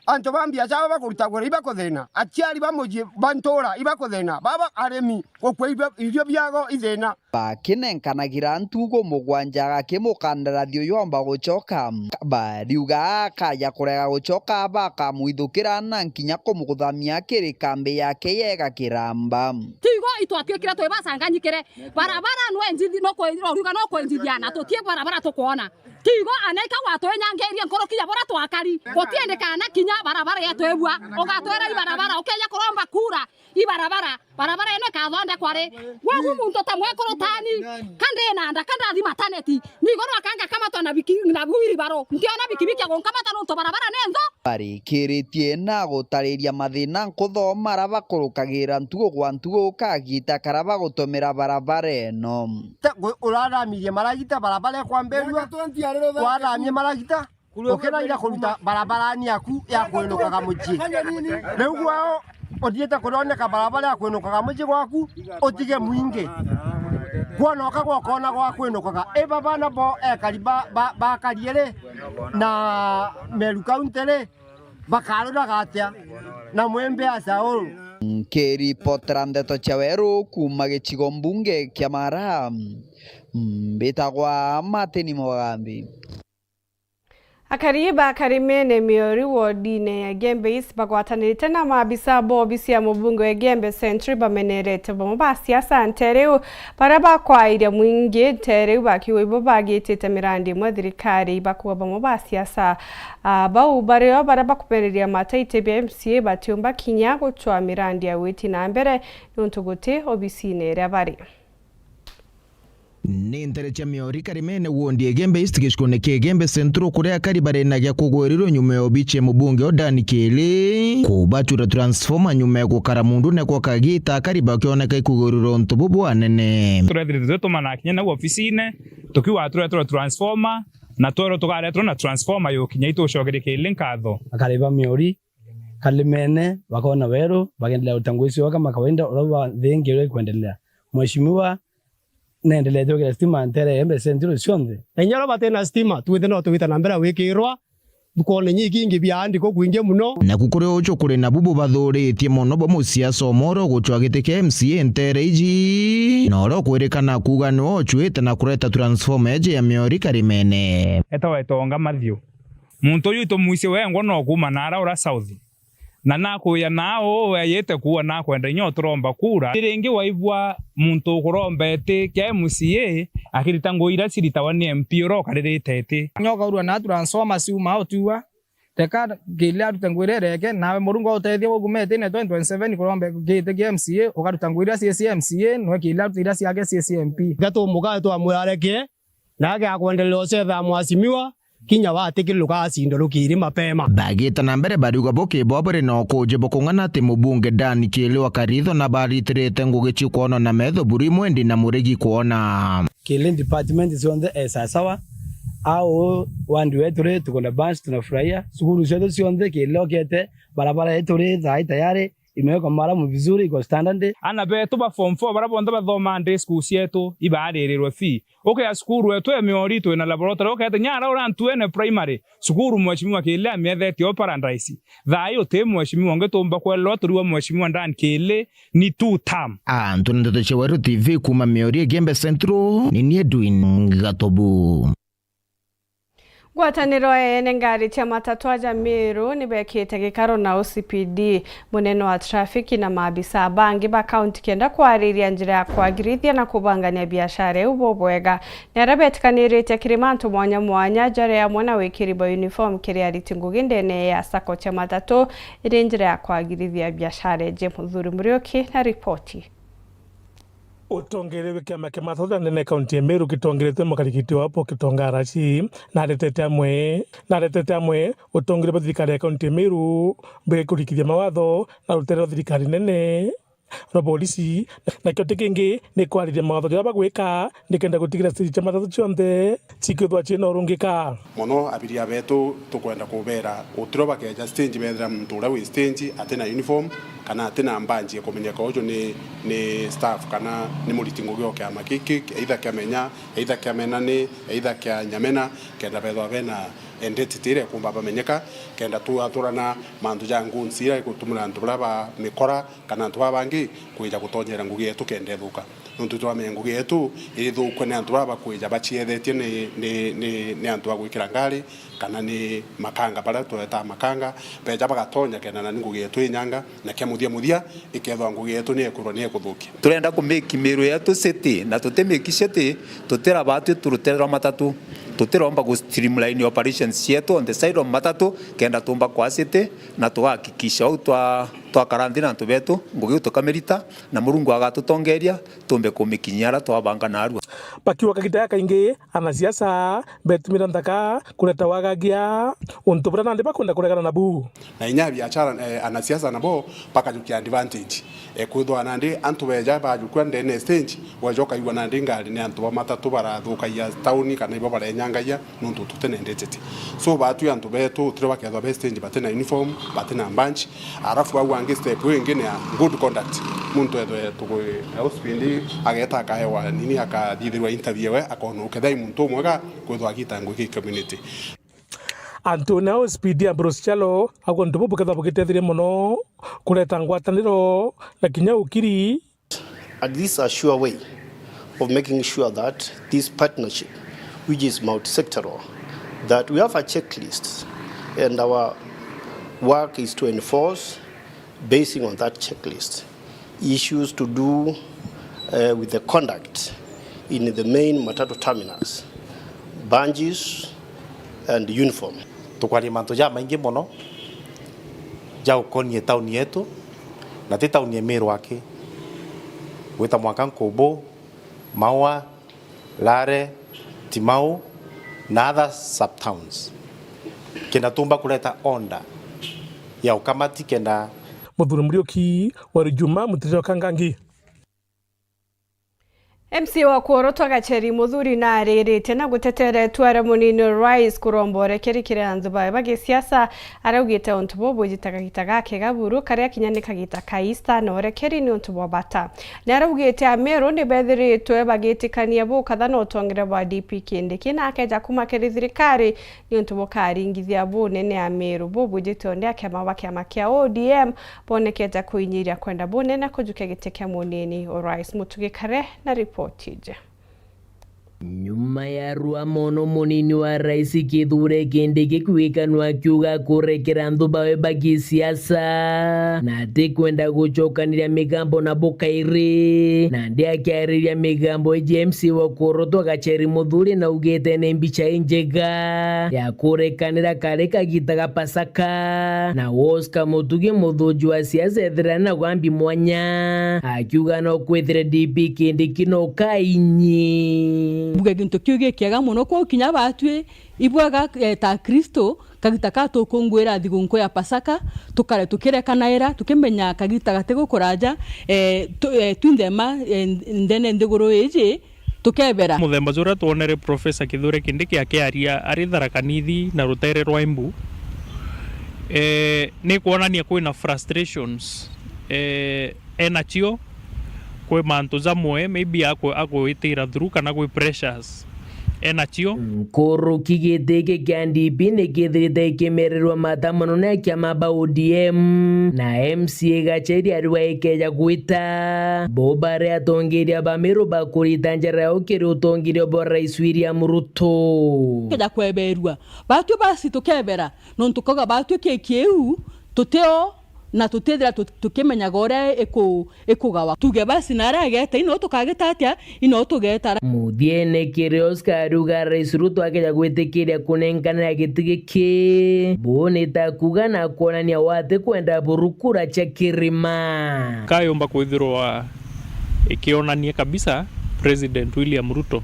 antu ba mbiacara bakurutagwira ibakuthina, aciari ba mucii ba ntura ibakuthina, baba arimi gukua irio, irio biago ithina. Bakinenkanagira ntugo mugwanja gaki mukandarathi uyu omba gucoka. Bariuga akaja kurega gucoka, bakamwithukira na nkinya kumuthamia kiri kambi yake yega Kiramba. Tigo itwatuikire twi bacanganyikire. Barabara nwe njithi, no kwi-, uriuga no kwinjithia na tutie barabara tukwona. Tigo anaika gwatwinyangirie nkuruki ya buria twakari. Gutiendekana kinya barabara yetwebua. Ugatwira ibarabara, ukeja kuromba kura. Ibarabara, barabara ino ikathondekwa ri? Gwaku muntu ta mwekuru tani, ka ndi na nda, ka ndathi mataneti, nigo rwakanga kamatwa na biki-, na wheelbarrow, ntiona bikibiki ya gunkamata nontu barabara ni nthu. Barikiritie na gutariria mathina nkuthoma aria bakurukagira ntugo gwa ntugo kagita karia bagutumira barabara ino. Ta, gu-, urathamithie maragita barabara ikwambirua, wathamie maragita, ukiraira kuruta barabarani yaku ya kwinukaga mucii. Riu gwao uthiite kuroneka barabara ya kwinukaga mucii gwaku, utige mwingi. Kwonoka gwokona gwa kwinukaga. Iba bana bo ekari ba, ba, bakari ri na Meru County ri, bakaruraga atia na mwimbi aca uu? Nkiripotera ndeto cia Weru kuuma gicigo mbunge kia Mara, mbitagwa Martin Mugambi. Akari ba Karimene Miori wodine ya Igembe East bagwatanirite na maabisa ba obisi ya mubunge wa Igembe Central bamenerete bamwe ba siasa ntere iu baria bakwairia mwingi ntere iu bakiuga ibo bagitite mirandi imwe thirikari. Ibakuga bamwe ba siasa, ah, bau bario baria bakubereria mata iti bia M C A batiumba kinya gucwa mirandi ya witi na mbere niuntu guti obisine iria bari. Ni ntere cia Miori Karimene wondi Igembe East gicigone kia Igembe Central, kuria akari bari na gia kugurirwa nyuma ya obici ya mubunge o Dan Kili kubacura transformer nyuma ya gukara mundune gwa kagita, akari bakioneka ikugurirwa untu bubu anene. Turethirite twitumana kinya nau ofisine tukiuga tureterwa transformer, na twerwa tukareterwa na transformer yukinya itucokerie Kili nkatho. Akari ba Miori Karimene bakona Weru bakendelea kuruta ngugi ciao kama kawaida uria ba nthi ingi uria ikwendelea. Mheshimiwa neendelete gwikira stima ntere ya Igembe Central cionthe. Na inya uria batina stima, twite no tugita na mbere gwikirwa nthukone inya ikingi bia andiko kwingi muno. Naku kuri uju kuri nabu bubathuritie mono bo musiasa Omoro gucwa giti kia M C A ntere iji, na uria ukwirikana kuuga niwe ucuite na kureta transformer iji ya Miori Karimene. Etawa Etonga Mathiu. Muntu uyu itumwicie wengwa no kuuma naara ura South. Na nakuya naa uu ayite kuua nakwenda inya uturomba kura. Ringi waigua muntu ukuromba iti kia M C A akirita ngugi iria ciritagwa ni M P uria ukaririte iti. Nyoka urua na transformer ciuma utiua. Teka Kili arute ngugi iria ireke, nawe Murungu autethie ugume itine twenty twenty-seven kuromba giti kia M C A, ukaruta ngugi iria cie cia M C A, nwe Kili arute iria ciake cie cia M P. Gatumuka twamwira areke, na agakwendelea ucetha mwasimiwa, kinya watikiri rukacinda rukiri mapema. Bagita na mbere bariuga buki bwao buri na ukuuji bukung'ana ati mubunge Dan Kili wa Karitho na baritirite ngugi cia kwona na metho buri mwendi na murigi kwona. Kili department cionthe e sawasawa, au wandi wetu ri tuko na bunch tunafurahia, cukuru cietu cionthe Kili okete, barabara yetu ri thaa ii tayari, imewekwa maramu vizuri, iko standard. Ana betu ba form four bara bonthe bathomaa day school cietu ibaaririrwe fee. Ukea cukuru yetu e Miori twina laboratory, ukete nyara ura Ntuene primary, cukuru mheshimiwa Kili amiethetie o paradise. Thaa ii uti mheshimiwa ungi tumba kwelwa turiwa mheshimiwa Dan Kili ni two term. Antu ni ndeto cia Weru T V kuuma Miori Igembe Central, ni ni Edwin Gatobu. Ngwataniro ya ene ngari cia matatu aja Meru ni bekite gikaro na O C P D, munene wa traffic na maabisa bangi ba kaunti kenda kwariria njira ya kwagirithia na kubangania biashara iu bubwega. Ni aria betikaniritie kiri mantu mwanya mwanya jari amwe na wikiri bwa uniform kiri ariti ngugi ndene ya sacco cia matatu iri njira ya kwagirithia biashara iji. Muthuri Muriuki na ripoti. Utongeria bwa kiama kia matatu ndene ya kaunti ya Meru kitongeretwe mukarikiti wa Apo Kitonga Arashi, naretete amwe, naretete amwe utongeria bwa thirikari ya kaunti ya Meru bwikurikithia mawatho na rutere rwa thirikari nene rwa polisi, nakio ti kingi ni kwariria mawatho jaria bagwika nikenda gutigira stage cia matatu cionthe cikwithwa ciina urungika. Mono abiria betu tukwenda kubera utiro bakeja stage bethira muntu uria wi stage atina uniform kana atina mbanji ya kumenyeka uju ni, ni staff kana ni muriti ngugi o kiama kiki, either kia Menya, either kia Menani, either kia Nyamena, kenda bethwa bena identity iria ikumba bamenyeka, kenda twathurana mantu ja ngunzi iria igutumira antu baria ba mikora kana antu baa bangi kwija gutonyera ngugi yetu kenda ithuka. Nontu twamenya ngugi yetu ithukwe ni antu baa bakwija baciethetie ni, ni, ni, ni antu ba gwikira ngari, kana ni makanga baria twetaa makanga, beja bagatonya kenda nani ngugi yetu inyanga, na kia muthia muthia ikethwa ngugi yetu ni ekurwa ni ekuthukia. Turenda ku make Meru yetu city, na tuti make city, tutira batwi turutere rwa matatu, tutiromba ku streamline operations cietu on the side of matatu, kenda tumba kwa city, na tugahakikisha uu twa, twakara nthi na antu betu, ngugi iu tukamirita, na Murungu agatutongeria, tumbe kumikinyia aria twabanga narua. Bakiuga kagita gaka kaingi, anasiasa betumira nthaka kureta wagagia untu buria nandi bakwenda kuregana nabu. Na inya biachara, eh, anasiasa nabo bakajukia advantage. Eh, kwithwa nandi antu beja bajukua ndene stage, weja ukaigua nandi ngari ni antu ba matatu barathukagia tauni kana ibo barenyangagia nontu tutina identity. So batwi antu betu turi bakethwa be stage batina uniform, batina badge, Arafu au angi step ingi ni ya good conduct. Muntu ethwe tugwi na uspindi ageta akaewa nini akathithirwa interview we akona ukethai muntu umwega kwithwa agita ngugi community. Antu na uspindi Ambrose Chalo agwa ndubu bukethwa bugitethiria mono kureta ngwataniro na kinya ukiri. And this is a sure way of making sure that this partnership, which is multi-sectoral, that we have a checklist and our work is to enforce basing on that checklist. Issues to do, uh, with the conduct in the main matatu terminals, badges and uniform. Tukwaria mantu jamaingi mono ja ukonie tauni yetu, na ti tauni ya Meru aki, gwita mwanka Nkubu, Maua, Lare, Timau na other sub-towns. Kenda tumba kureta order ya ukamati kenda. Muthuri Muriuki wa Rujuma, Mutiriro Kangangi. M C A wa Kuorotwa Gacheri Muthuri naariritie na guteteera itua ria munini Rais kuromba urekeri kiri anthu bawe ba gisiasa, araugite untu buu bwijite kagita gake gaburu karia kinya ni kagita ka Easter na urekeri ni untu bwa bata. Ni araugite Ameru ni bethiritwe bagitikania bukatha na utongere bwa D P Kindiki na akeja kuma kiri thirikari ni untu bukaringithia bunene Ameru bubwijite undi akema ba kiama kia O D M bonekete kuinyiria kwenda bunene kujukia giti kia munini Urais. Mutugi Kare na ripoti iji. Nyuma ya rwa mono munini wa rais Kithure Kindiki kwikanwa akiuga kurekera anthu bawe ba gisiasa na atikwenda gucokaniria migambo na bukairi, nandi akiariria migambo iji M C A wa Kuorotwa Gacheri Muthuri naugite ni mbica injega ya kurekanira kari kagita ga Pasaka na Oscar Mutugi Muthuji wa siasa ethira na gwambi mwanya akiuga no kwithire D P Kindiki no kainyi. Mbuge gintu kiu gikiega muno, kwou kinya batwi ibwega, eh, ta Kristo, kagita ka tukunguira thigunku ya Pasaka, tukare tukirekanaira, tukimenya kagita gati gukuraja, eh, tu-, eh, twinthema, eh, ndene nthiguru iji, tukebera. Muthemba juria twonere Professor Kithure Kindiki akiaria ari Tharaka Nithi na rutere rwa Embu, eh, ni kwonania kwina frustrations, eh, enacio kwi mantu jamwe maybe aku-, akwitira through kana kwi pressures. enacio. Nkuruki giti giki kia D P ni kithirite ikimererwa mata mono ni akiama ba O D M, na M C A Gacheri ariwa ikeja gwita bo bari atongeria ba Meru bakurita njara yao kiri utongeria bwa Rais William Ruto. Keja kweberua, batwi basi tukebera, nontu kauga batwi ki kiu, tutio na tutithira tu-, tukimenyaga uria iku-, ikugawa. Tuge basi, na aria ageta, ino tukagita atia, ino tugeta. Muthiene kiri Oscar ariuga Rais Ruto akeja gwitikiria kunenkanira giti giki, buu ni ta kuuga na kwonania wati kwenda buru kura cia kirima. Kayomba kwithirwa ikionania kabisa President William Ruto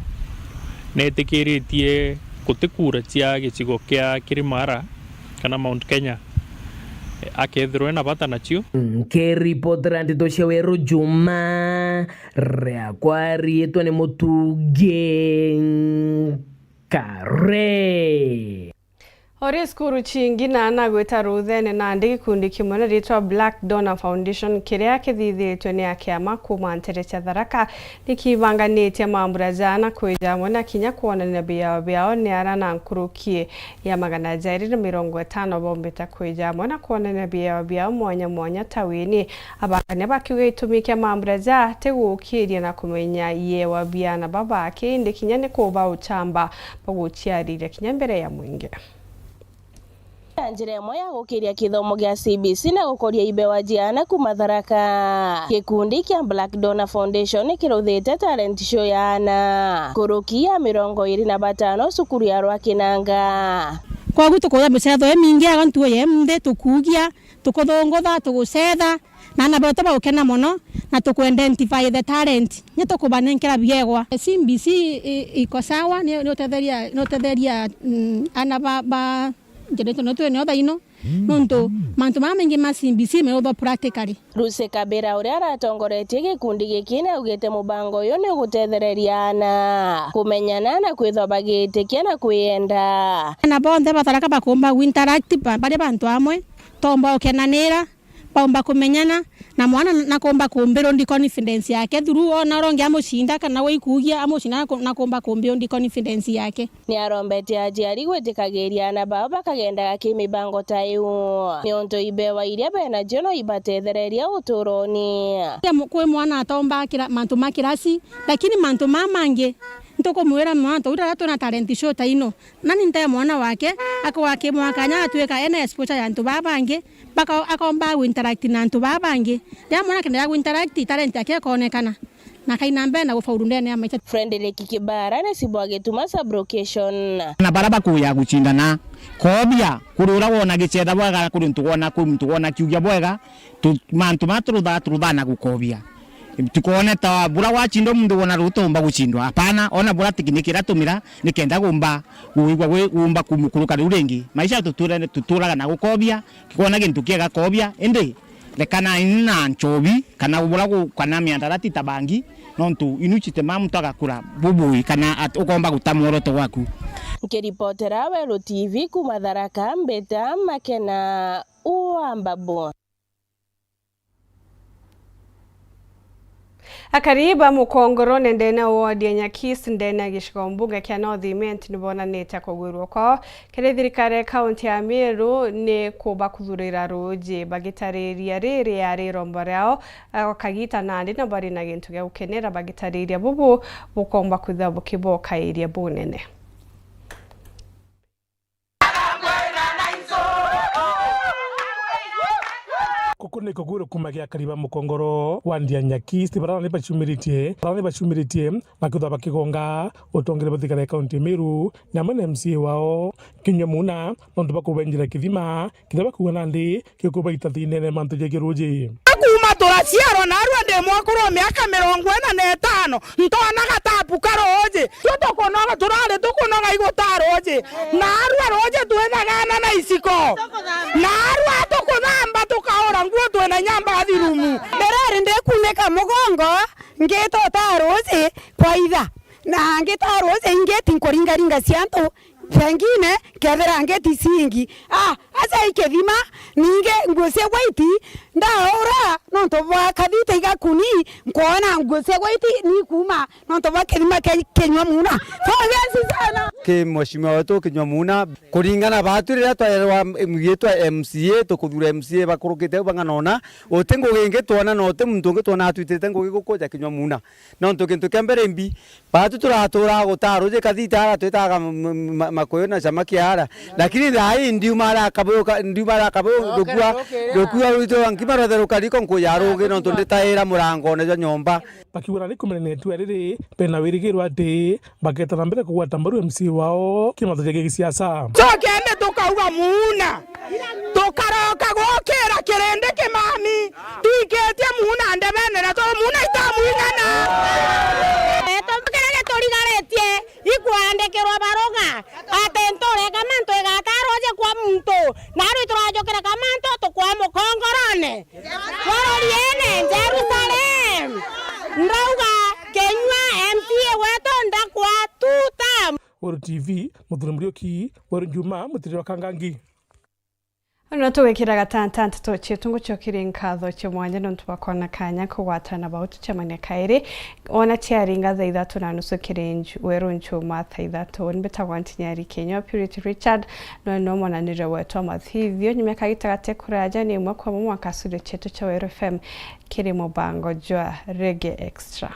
netikiritie guti kura cia gicigo kia Kirimara kana Mount Kenya, akethirwa ena bata nacio. Nkiripotera ndeto cia Weru Juma, riakwa riitwa ni Mutugi Kare. Ori cukuru cingi na ana gwita ruthene nandi gikundi kimwe na ritwa Black Donor Foundation kiria kithithitwe ni akiama kuuma ntere cia Tharaka nikibanganitie mambura ja ana kwija amwe na kinya kwonania biao biao ni ara na nkuruki ya magana jairi na mirongo itano bombite kwija amwe na kwonania biao biao mwanya mwanya tawini. Abakania bakiuga itumi kia mambura ja ti gukiria na kumenya yewa biana baba aki, indi kinya ni kuba uchamba bwa guciariria kinya mbere ya mwingi. Na njira imwe ya gukiria kithomo gia C B C na gukoria ibewa jiana kuma Tharaka. Gikundi kia Black Donor Foundation kiruthite talent show ya ana nkuruki ya mirongo iri na batano cukuru ya Rwakinanga. Kwogu tukuuga micetho imingi aga ntuo ya imunthi, tukuugia, tukuthungutha, tugucetha, na ana betu bagukena mono, na tuku identify the talent, ni tukubanenkera biegwa. C B C i-, iko sawa, ni, ni utetheria, ni utetheria, mm, ana ba, ba generation yetu ino thaino, nontu mantu mama maingi ma C B C meuthwa practically. Lucy Kabira, uria aratongoretie gikundi giki, ni augite mubango uyu ni ugutethereria ana kumenyana na kwithwa bagitikia na kwiyenda. Ana bonthe ba Tharaka bakumba gu interact ba-, bari bantu amwe, tomba ukenanira, baumba kumenyana, na mwana nakumba kumbuild confidence yake through ona uria ungi amucinda kana we ikuugia amucinda naku-, nakumba kumbuild confidence yake. Ni arombete aciari gwitikagiria ana bao bakagendaga ki mibango ta iu, niuntu ibewa iria benacio no ibatethereria uturoni. Kia mu-, kwi mwana atomba kira-, mantu ma kirasi, lakini mantu maa mangi, ntukumwira mwana, twina talent show ta ino, nani nte mwana wake, akoga ki mwaka nya atwika ena exposure ya antu baa bangi, baka-, akomba gu interact na antu baa bangi. Riria mwana akenderea gu interact, talent yake ikonekana, na akaina mbere na gufaulu ndene ya maisha. Frederick Kibara ni cibwa Gituma sub-location. Na bara bakuya gucindana, kobia, kuri uria wona gicetha bwega, kuri untu wona, kuri muntu wona kiugia bwega, tu-, mantu ma turutha, turutha na gukobia. Tikone ta bura wacinda muntu wona rutomba gucindwa. Hapana, ona bura tekniki iratumira, nikenda gumba, guigua gwi-, gumba kumukuruka riu ringi. Maisha tuture-, tuturaga na gukobia, kikona gintu kiega kobia, indi rekana ini na nchobi, kana bura gu-, kana miandarati ta bangi, nontu inu citima muntu agakura bubui, kana at-, ukomba guta mworoto waku. Nkiripotera Weru T V kuma Tharaka, mbita Makena wa Mbabu. Akari ba Mukongorone ndene ya ward ya Nyakis ndene ya gicigo mbunge kia North Imenti nibonanite kugwirua kwao kiri thirikari ya kaunti ya Meru ni kubakuthurira ruuji bagitariria riri yari irombo riao o kagita nandi na bari na gintu gia gukenera bagitariria bubu bukomba kwithirwa bukibokairia bunene. Guku ni kugwirua kuma gia akari ba Mukongoro wa Ndianyaki, bara ni bacumiritie, bara ni bacumiritie, na kwithirwa bakigonga utongeria bwa thirikari ya kaunti ya Meru, na amwe na M C A wao, kinya muna, nontu bakubenjera kithima, kiria bakuuga nandi gikubaita thiinene mantu ja kiruuji. Kuuma turaciarwa, naarua ndi mwakuru wa miaka mirongo ina na itano, ntonaga tapu ka ruuji. Tuo tukunoga, turari tukunoga iguta ruuji. Naarua ruuji twithagana na iciko. Naarua tukuthamba, tukaura nguo twina nyamba thirumu. Ndirari ndikunika mugongo, ngita uta ruuji kwa itha. Na ngita ruuji ingiti nkuringaringa cia antu, pengine kethira ngiti cingi. Ah, aca ikithima, ningi nguo cia white, Ndaura nontu bwa kathita igakuni, nkwona nguo cia gwaiti ni kuuma nontu bwa kithima kia kinyua muuna. Pongezi sana. Ki mheshimiwa wetu kinyua muuna, kuringana baatu riria twaerwa M C A, twa M C A, tukuthura M C A bakurukite au bang'ana ona, uti ngugi ingi twona na uti muntu ungi twona atwitite ngugi gukuja kinyua muuna. Nontu gintu kia mbere imbi, baatu turatuura gutaa ruji kathita ara twitaga m-, m-, ma-, makuyu na cama kia ara. Lakini thaa ii ndiuma ara kabuyu ka-, ndiuma ara kabuyu ndukua, ndukua ruito rwa nkima rwetheruka riko nkuya rugi nontu nditaira murangone jwa nyomba. Bakiuga nari kumenania itua riri, bena wirigiro ati baketa na mbere kugwata mbaru M C A wao kimanto gia gisiasa. Cokene tukauga muuna. Tukaroka gukira kirindi kimami, twikitie muuna ndebene na tu muuna itamwigana. Eto kira giturigaritie ikwandikirwa baruga ati ntureka mantu igaka ruji kwa muntu, narwi turajukire ka mantu tukwa mukongorone. Bororie ene Jerusalem. Ndauga kinyua M C A wetu ndakwa two term. Weru T V, Muthuri Muriuki, Weru Juma, Mutiriri wa Kangangi. Ona tugikira gatanta nteto cietu, ngucokerie nkatho cia mwanya nontu bwa kwona kanya kugwatana bau tucemania kairi. Ona ciaringa thaa ithatu na nusu kiri nju-, Weru Njuma thaa ithatu. Ni mbitagwa Ntinyari Kinyua, Purity Richard, no, no mwananire wetu wa mathithio. Nyuma ya kagita gate kuraja ni imwe kwa imwe mwanka studio cietu cia Weru F M kiri mubango jwa Reggae Extra.